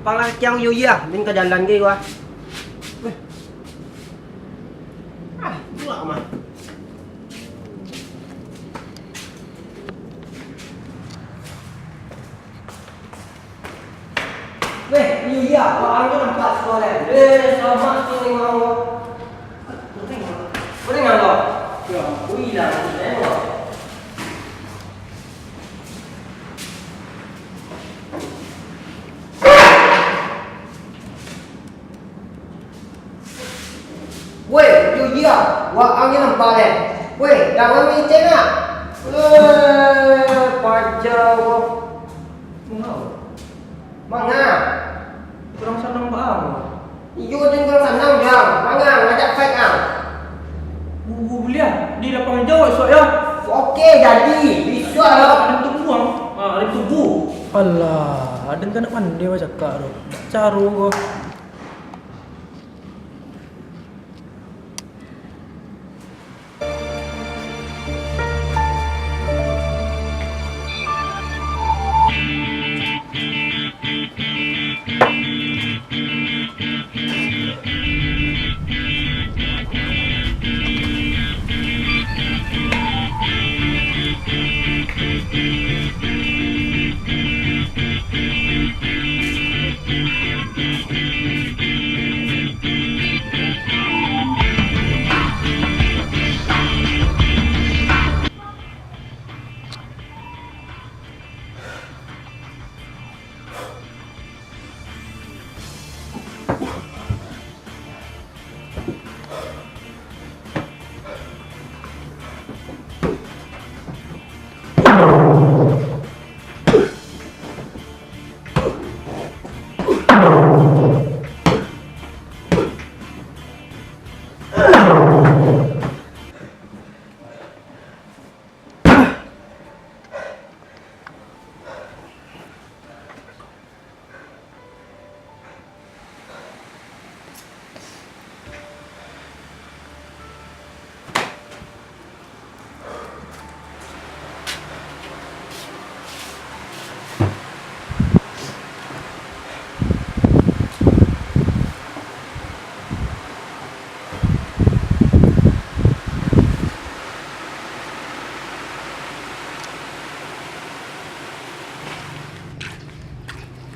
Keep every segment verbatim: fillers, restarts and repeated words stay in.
Pangah kiang yo iya, min ka jalan ge wah. Weh. Ah, pulang mah. Weh, iyo iya, waang tu nampak sikolah. Eh, selamat siang, Mang. Kuring, kuring, Mang. Ya, kuring lah, kuring lah. Weh, yo iya, waang nyo nampak deh. Weh, jangan micin nak. Eh, paja ko. Manga? Manga? Kurang sanang bang. Iyo, den kurang sanang, Jang. Manga, ngajak fight, ang? Bu-, bu-, buliah, di lapangan jawab esok, ya. Oke, jadi. Bisuak, ya. Ada tunggu, ang. Ah, ada tunggu. Alah, aden kan nak pandai bacakak tu. Caro ko.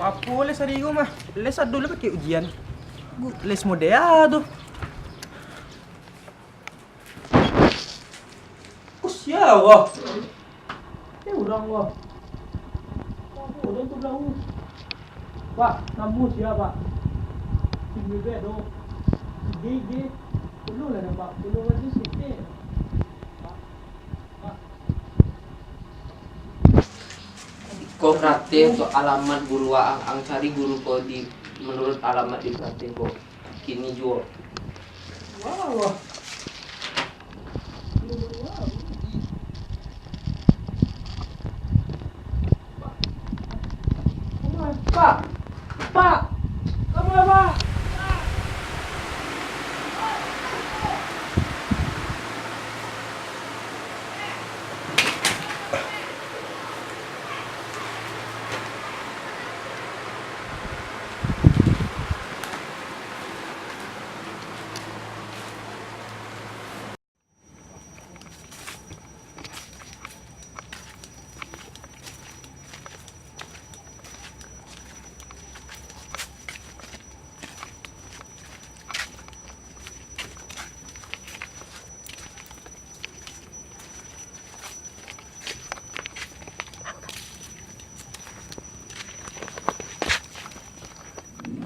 Apo les ari ko mah? Les ado lah pakai ujian. Gu-, les model a tu. Usia wah. Eh, urang wah. Apo urang tu balau? Pak, namo sia, Pak? Sim bebek do. Ige, ige. Tolonglah dek, Pak. Tolong aja sikit. Pak. Pak. Ko karate untuak alamat guru waang, ang cari guru ko di, manuruik alamat di karate ko. Kini juo. Wah, wah. Pak, Pak, kamu apa?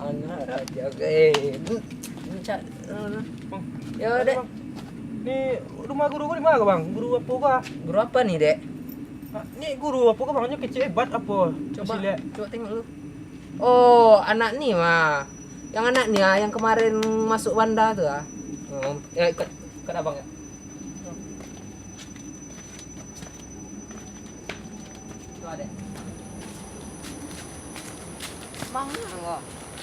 Anak raja, eh, bu-, buncak, eh, yo, Dek. Ni rumah guru ko di ma ko, Bang? Guru apo ko? Guru apa ni, Dek? Ah, ni guru apo ko, Bang? Nyo kecek hebat apo? Coba, coba tengok dulu. Oh, anak ni mah. Yang anak ni ah, yang kemarin masuk banda tu ah. Oh, ya, ikut, ikut abang ya. Tu adek. Manga ko?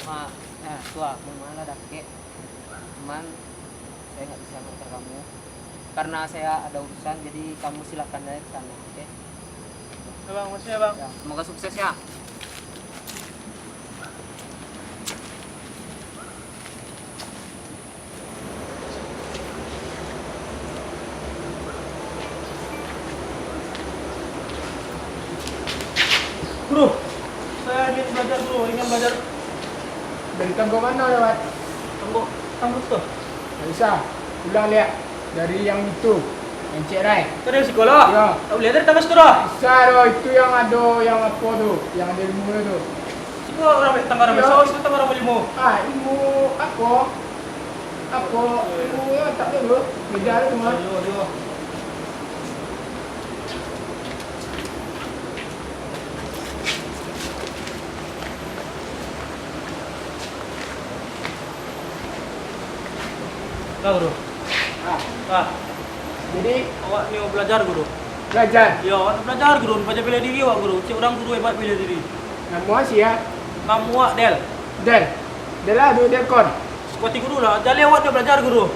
Ma, nah, tu ah, manga lah dakek. Cuman, saya nggak bisa mengantar kamu. Karena saya ada urusan, jadi kamu silakan aja ke sana, oke? Ya, Bang, makasih ya, Bang. Ya, semoga sukses ya. Ringan balajar. Dari tanggo mano lewat? Tanggo, tanggo tu. Tak bisa. Ulang liak. Dari yang itu. Yang cek rai. Dari sikolah? Yo. Tak buliah dari tanggo situ doh. Bisa doh, itu yang ado, yang apo tu, yang ado ilmu tu. Siko urang tanggo urang biaso, siko tanggo urang balimo. Ah, ilmu apo? Apo? Ilmu yo tak tahu tu. Beda tu mah. Yo, yo. Lah, Guru. Ah. Ah. Jadi, awak ni balajar, Guru. Balajar? Yo, awak ni balajar, Guru. Balajar bela diri awak, Guru. Cek urang Guru hebat bela diri. Namo sia? Namo awak Del. Del. Del lah, Del Kon. Seperti Guru lah. Jaleh awak ni balajar, Guru.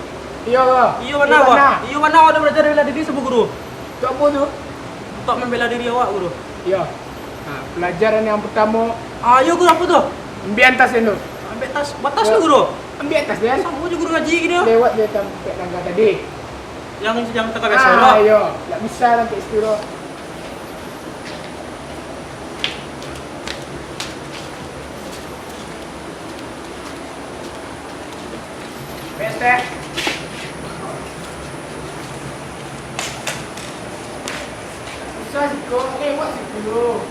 Iyo, Guru. Iyo, bana, Guru. Iyo, bana awak ni balajar bela diri samo Guru. Untuak apo tu? Untuak mambela diri awak, Guru. Iyo. Nah, pelajaran yang pertamo. Ah, iyo, Guru, apo tu? Ambiak tas dulu. Ambiak tas. Batas tu, Guru. Ambiak tas, Den. Samo jo guru ngaji gini. Lewat dari tampek tangga tadi. Yang, yang tangga biaso lah. Ah, iyo. Tak bisa sampai situ doh. Bestek. Susah siko, lewat siko.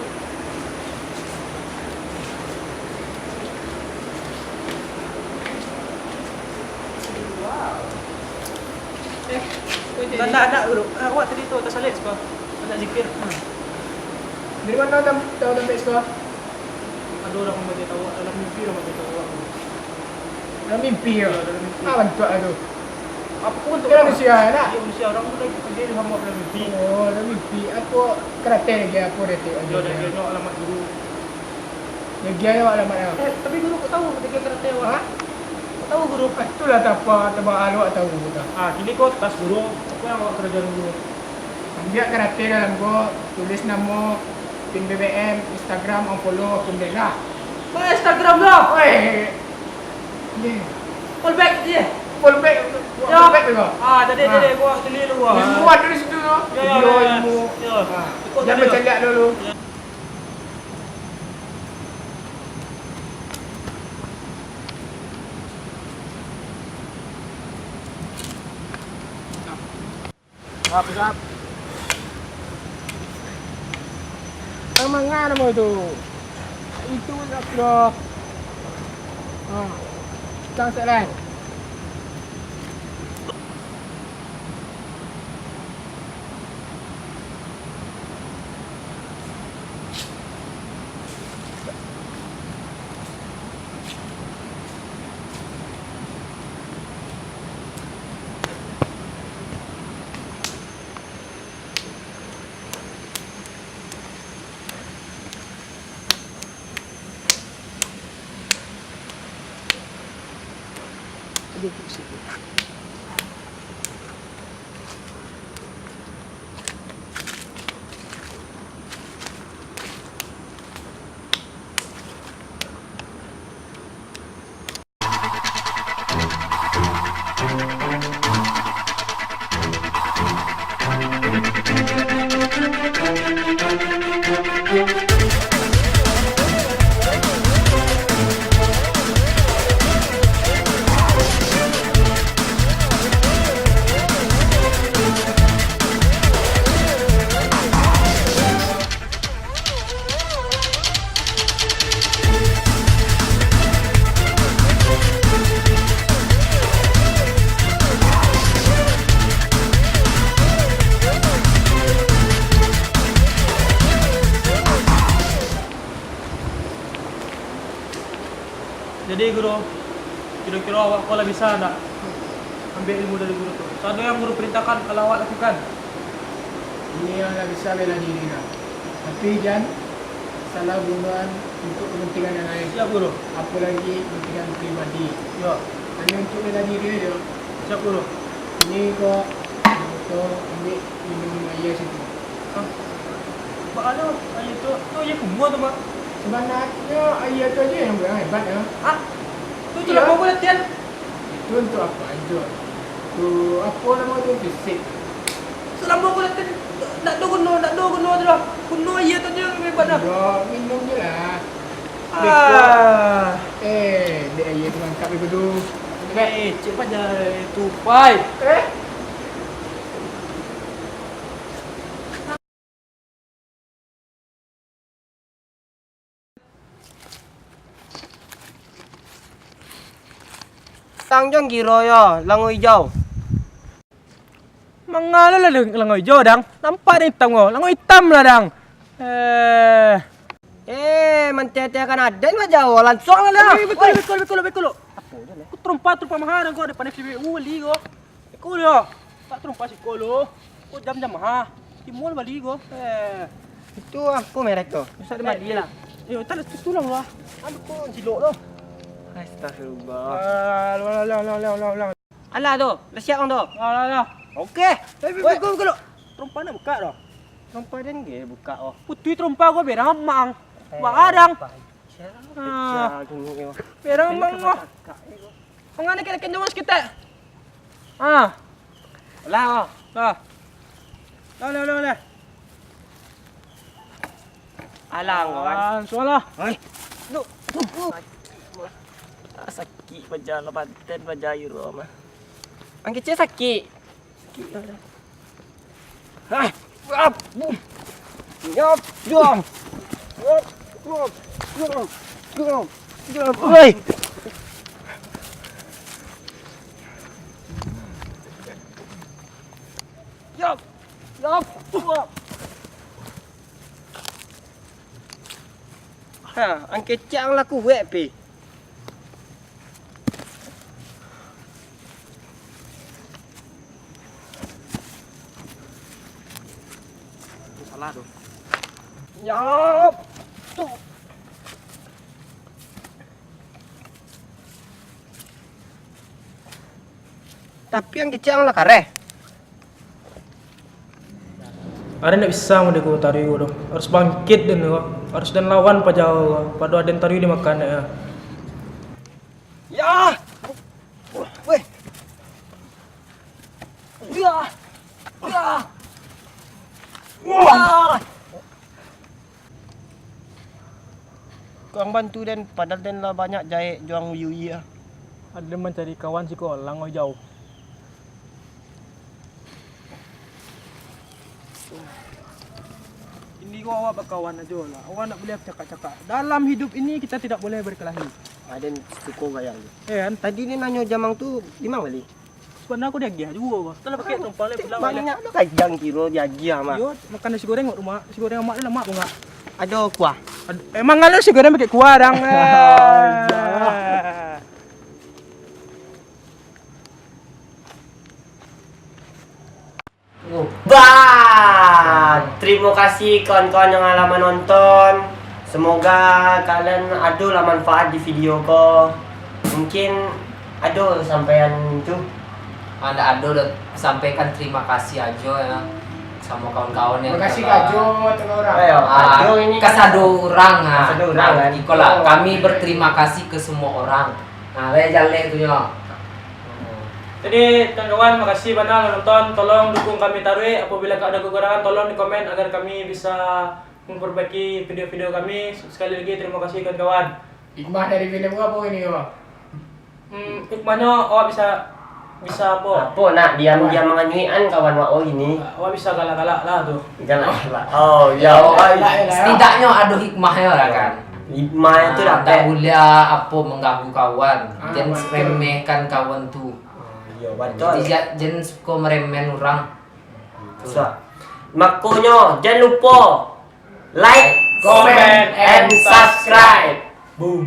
Wow. Eh, kau jadi. Ndak, ndak, ndak, Guru. Ah, awak tadi tu tasalek siko. Banyak zikir. Hmm. Dari mano tahu tampek siko? Ado urang mambaco tahu awak, dalam mimpi urang mambaco tahu awak. Dalam mimpi yo? Iyo, dalam mimpi. Ah, bantuak tu. Apo bantuak? Manusia, nak? Iyo, manusia. Urang tu lagi kerja di hamba dalam mimpi. Oh, dalam mimpi. Apo karate lagi, apo detik lagi? Iyo, dak kiro alamat guru. Lagi ayo alamat yo. Eh, tapi guru kok tahu kerja karate awak? Hah? Kok tahu guru? Ah, itulah tapa, tapa awak tahu dah. Ah, kini ko tas guru. Apo yang awak karajoan guru? Ambiak karate dalam ko, tulis namo, pin B B M, Instagram, unfollow, akun Dela. Oh, Instagram lah. Oi. Ye. Follow back, ye. Follow back. Yo. Follow back dulu. Ah, jadi, ah, jadi, gua beli dulu, gua. Ilmu ada di situ, no. Yo, yo, video, yo, yo. Ilmu. Yo. Ah. Ikut jangan dulu. Bercanda dulu. Yo. Sap, sap. Nang manga namo itu? Itu sap lo. Ha. Cang sek lai. Jadi, Guru, kiro-kiro awak ko lah bisa ndak ambiak ilmu dari Guru tu? Sado yang Guru perintahkan, alah awak lakukan. Ini yang lah bisa bela diri lah. Tapi jan salah gunoan untuk kepentingan yang lain. Siap, Guru. Apolagi kepentingan pribadi. Yo. Hanya untuk bela diri aja. Siap, Guru. Ini kok, kok ambiak minum aia situ. Hah? Baa ado aia tu? Tu aia kumua tu, Mak. Sabananyo aia tu aja yang kurang hebat, yo. Hah? Tu, tu lah mau latihan. Itu untuk apa aja? Tu apa nama tu, fisik? Salamo ko latihan, ndak ado guno, ndak ado guno tu lah. Guno aia tu aja yang hebat dah. Yo, minum je lah. Ah. Eh, dek aye tu mantap itu tu. Eh, cek paja tu, pai. Eh? Tang jong giro yo, lango ijau. Mangalo lah lango ijau, dang. Nampak dang itam ko. Lango itam lah, dang. Eh. Eh, mantete kan aden lah jauh. Langsuang lah. Eh, betul, betul, betul, betul. Apo je lah. Ku terompa, terompa maha dang ko, depan F C B U bali ko. Iko lo. Tak terompa siko lo. Ko jam-jam maha. Di mall bali ko. Eh. Itu apo merek tu? Usah dibali lah. Yo, tak ada tu lah. Anu ko cilok tu. Astagfirullah. Ah, lo, lo, lo, lo, lo, lo, lo. Alah tu, lah siap ang tu. Alah, alah. Oke. Eh, weh, bikul, bikul. Trompa nak buka tu. Trompa den ge buka oh. Putui trompa ko berang mang. Eh, barang. Pecah, ah, pecah gini, oh. Berang mang oh. Mangana kena kencang sikit tak? Ah. Lah, oh. Lah. Lah, lah, lah, lah. Alang, kawan. Ah, sualah. Hai. Duh, duh, duh. Ah, sakik baja, lah banten baja ayu mah. Ang kecil sakik. Sakik lah. Hah. Ap. Yap. Yap. Yap. Yap. Yap. Yap. Yap. Oi. Yap. Yap. Yap. Ha, ang kecek ang lah kuek, pi. Salah tu. Yap. Tapi ang kecek ang lah kareh. Aden ndak bisa mode ko taruih ko doh. Harus bangkit den ko. Harus den lawan paja ko. Pado aden taruih dimakan dek. Ya. Weh. Ya. Ya. Wah. Kang bantu den, padahal den lah banyak jaek jo ang uyuh-uyuh. Aden mancari kawan siko lango ijau. Ini ko awak bakawan ajo lah. Awak ndak buliah cakak-cakak. Dalam hidup ini kita tidak boleh berkelahi. Aden suko gaya tu. Eh, kan? Tadi ni nanyo jamang tu, di ma bali? Sabananyo aku diagiah juo ko. Setelah pakai tumpang lai pulang. Banyak tu kajang kiro diagiah mah. Yo, makan nasi goreng kat rumah. Nasi goreng amak tu lamak banget. Ado kuah? Ad-, emang ado nasi goreng pakai kuah, dang? Bah, terima kasih kawan-kawan yang lah menonton. Semoga kalian ado lah manfaat di video ko. Mungkin ado sampaian tu. Ah, ndak ado doh, sampaikan terima kasih ajo ya sama kawan-kawan yang Makasih telah ajo, tengah orang. Ayo, ah, ajo ini kan kasado urang, ah. Kasado urang, kan? Ikolah, kami berterima kasih ke semua orang. Nah, lai jaleh tu nyo. Jadi, kawan-kawan, makasih bana lah nonton. Tolong dukung kami taruih. Apabila ada kekurangan, tolong di komen agar kami bisa memperbaiki video-video kami. Sekali lagi, terima kasih, kawan-kawan. Hikmah dari film ko apo ini, ko? Hmm, hikmahnyo awak bisa, bisa apo? Apo nak diam-diam manganyuikan kawan wak oh ini? Awak bisa galak-galak lah tu. Galak-galak. Oh, ya, oh, setidaknyo ado hikmahnyo lah kan. Hikmahnyo tu ah, dapek. Ndak buliah apo mengganggu kawan. Ah, jan betul. Remehkan kawan tu. Ah, iya, betul. Jadi, ja-, jan suko meremehin urang. Betul. Makonyo, jan lupo like, comment, and subscribe. Boom.